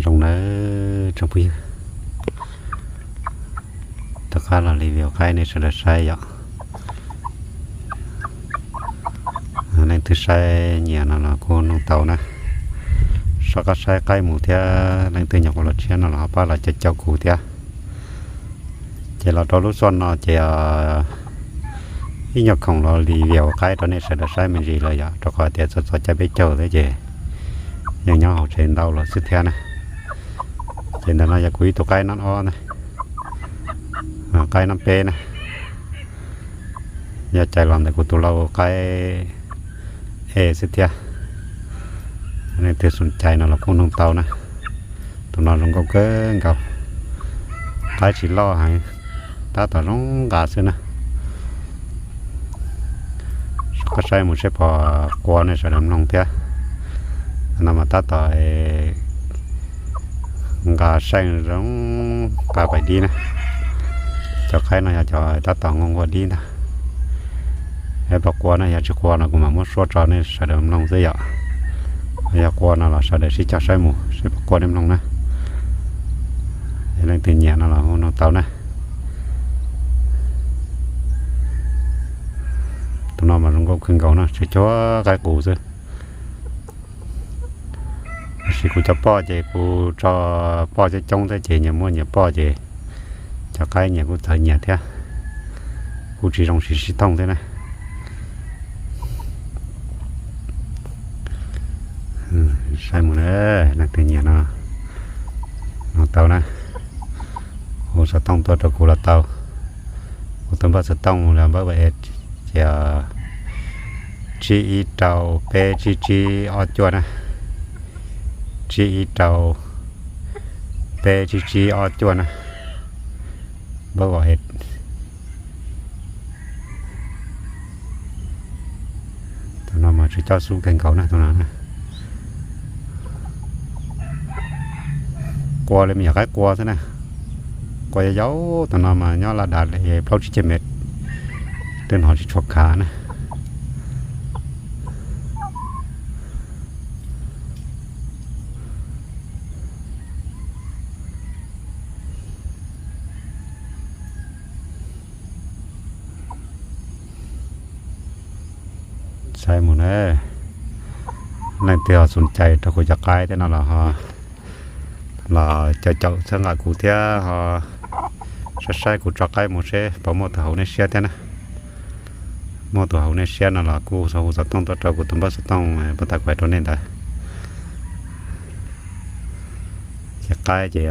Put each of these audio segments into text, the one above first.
Zoo nawb tsoom phooj ywg, rov qab los review qaib nej sawv daws saib yom. Leej twg saib nyiam no los kuj noog tau na. Soj qab saib qaib mus thiab leej twg nyob qhov los tshiab no los ho pab los caum caum kuv thiab. Ces los rau lub xyoo no ces ib nyuag khoom los review qaib rau nej sawv daws saib me ntsis lawm yom, rau qhov tias txog txog caij peb caug thiab ces yeej nyob hauv tsev ntau lawm xwb thiab na. Ces ntawm no yog kuv ib tug qaib nab ob na, qaib nab peb na. Yog cais los ntawm kuv tus lau qaib e xwb thiab. Leej twg xom cais no los kuj noog tau na. Tus no zoo nkauj kawg nkaus, qaib tsis loj heev, tab tom zoo nqa xwb na. Soj qab saib mus seb puas qua nej sawv daws mloog thiab. No mas tab tom nqa seej zoo nqa pais dib na. Cov qaib no yog cov tab tom nqa dib ntag. Puas qua na, yog tsis qua no kuv mam muab suab tso nej sawv daws mloog xwb yom. Yog qua no los sawv daws sib cog saib mus seb puas qua nej mloog na. Leej twg nyiam no los hu no tau na. Tus no mas zoo nkauj kawg nkaus na, tsuas cuag qaib qus xwb. Tab sis kuv cov poj ces kuv tso poj coob coob thiab ces nyias muaj nyias poj ces cov qaib nyias kuj txawv nyias thiab, kuj tsis zoo siv sib thooj thiab na. Saib mus na, leej twg nyiam no, no tau na. Hu xov tooj tuaj rau kuv los tau. Kuv tus npawb xov tooj los npawb es ces tsib ib rau peb tsib tsib ob cuaj na, tsib ib rau peb tsib tsib ob cuaj na. Npawb es tus no mas tsis coj xub kawg nkaus na tus no. Qua li me nyuam qaib qua xwb na. Qua yau yau, tus no mas nyob laj dav li plaub tsib caug mev, twb hnov tsis tshua khav na. Saib mus na, leej twg ho xom cai rau kuv cov qaib tej no los ho los caum caum txhawb nqa kuv thiab ho saib saib kuv tso qaib mus seb puas muaj tus haum nej siab thiab na. Muaj tus haum nej siab no los kuj hu xov tooj tuaj rau kuv tus npawb xov tooj puag ta kuv hais rau nej ntawd. Ces qaib ces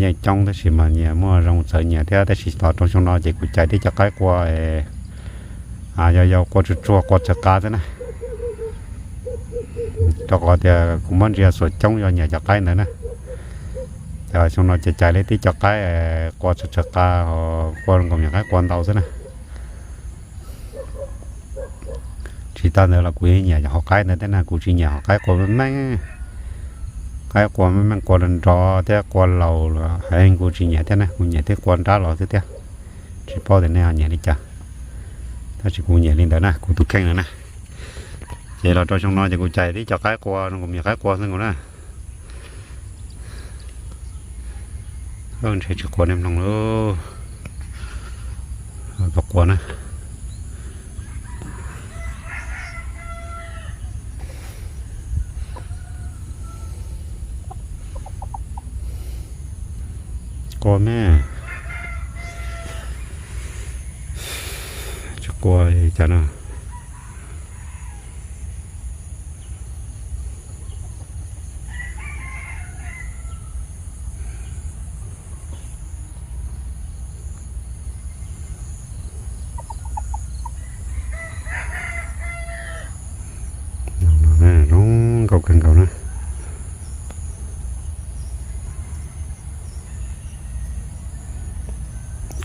yeej coob tab sis mas nyias muaj zoo txawv nyias thiab, tab sis los rau xyoo no ces kuv cais tib co qaib qua yau yau, qua tsuag tsuag, qua txhawv qa xwb na. Rau qhov tias kuv muab ntsia xuam coob yog nyias cov qaib ntawd na. Ces xyoo no ces cais li tib co qaib qua txhawv txhawv qa, qua nkaus me nyuam qaib qua ntau xwb na. Tsis tas ntawd los kuv yeej nyiam hom qaib ntawd thiab na, kuv tsis nyiam hom qaib qua meej meej. Qaib qua meej meej, qua nrov nrov thiab qua laus heev kuv tsis nyiam thiab na, kuv nyiam tej qua nrab los xwb thiab. Tsis paub tias nej ho nyiam li cas, tab sis kuv nyiam li ntawd na, kuv tus kheej ntawd na. Ces los rau xyoo no ces kuv cais tib co qaib qua, kuv me nyuam qaib qua xwb nkaus na. Ntshe tsis qua nej mloog lauj. Tau qua na. Qua me, tsis qua li cas no. Zoo nkauj kawg nkaus na.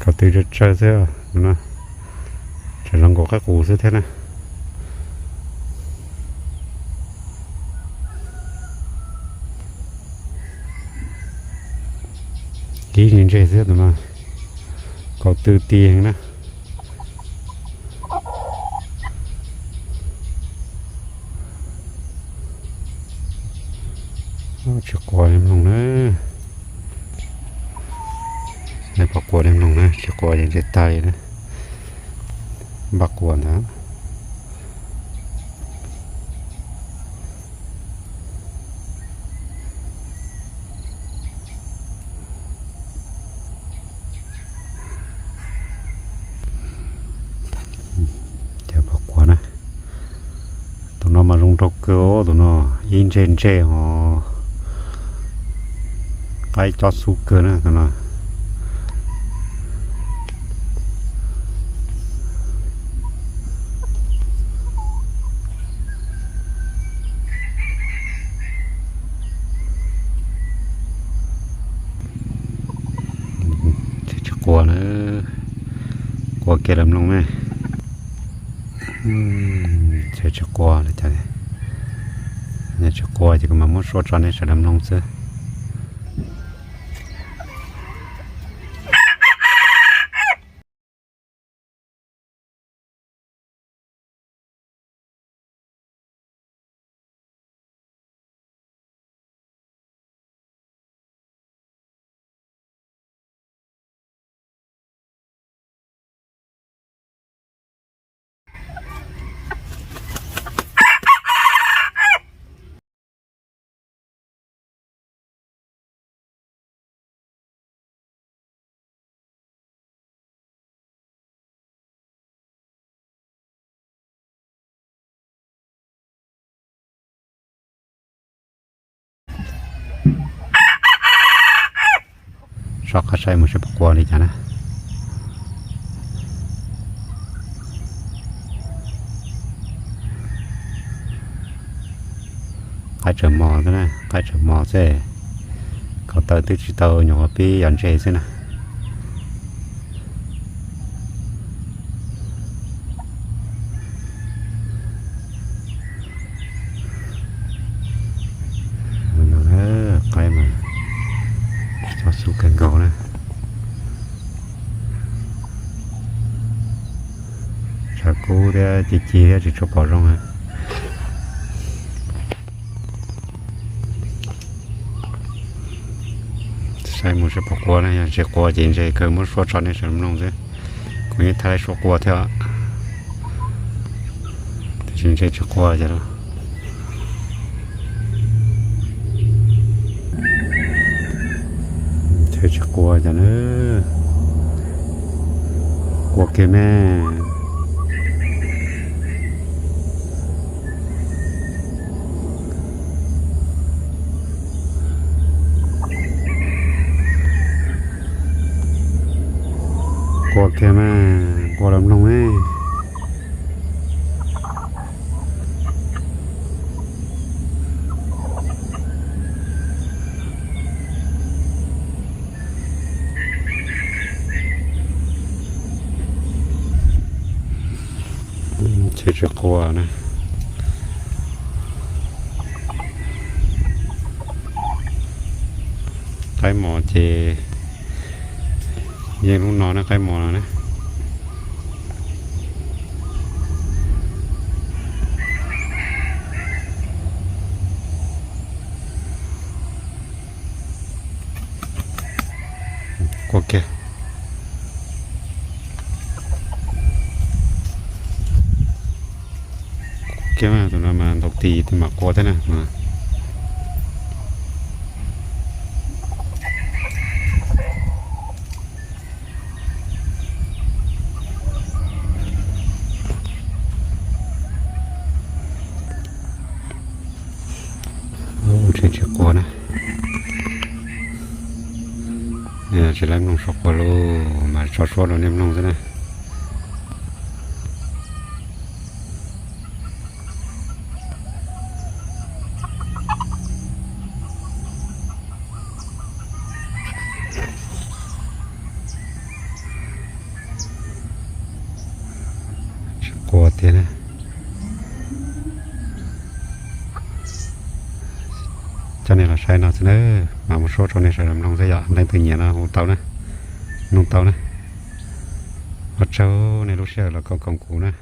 Kaus tw tsawg tsawg xwb no, tseem zoo nkaus qaib qus xwb thiab na. Kib ntse xwb tus no, kaus tw ti heev na. Tsis quas li mloog na. Nej pom quas li mloog na, tsis quas ces ntshe tag li na. Npaj quas ntag. Cov pom quas na. Tus no mas zoo nraug kawg os, tus no ib ntseg ntseg ho qaib cob xub kawg na tus no. Tsis quas na, quas kiag los mloog me. Tsis quas li cas, yog tsis quas ces kuv mam muab suab tso nej sawv daws mloog xwb. Soj qab saib mus seb puas quas li cas na. Qaib tsawm mos xwb na, qaib tsawm mos xwb. Ko taw twb tsis tau nyuam qhuav pib yos ntseg xwb na. Qaib mas tsis txhob xub kawg nkaus na. Tshav kub thiab ci ci thiab tsis tshua pom zoo. Saib mus seb puas quas na, yog tsis quas ces ntshe kawg muab suab tso nej sawv daws mloog xwb. Kuv yeej thaij suab quas thiab, tiam sis ntshe tsis quas cas. Ntshe tsis quas cas na. Quas kiag me. Quas kiag me, quas los mloog me. Ces tsis quas na. Qaib mos ces yeej lub no na, qaib mos no na. Quas kiag. Kiag mas tus no mas ntaus tis tus mam quas thiab na. Tsis quas na. Tsis laib mloog suab quas lauj, mas tso suab rau nej mloog xwb na. Tsis quas tiag na. Coj nej los saib no xwb na, mas mus suab rau nej sawv daws mloog xwb yom, leej twg nyiam no hu tau na, mloog tau na. Ua tsaug nej lub sij hawm los koom kuv na.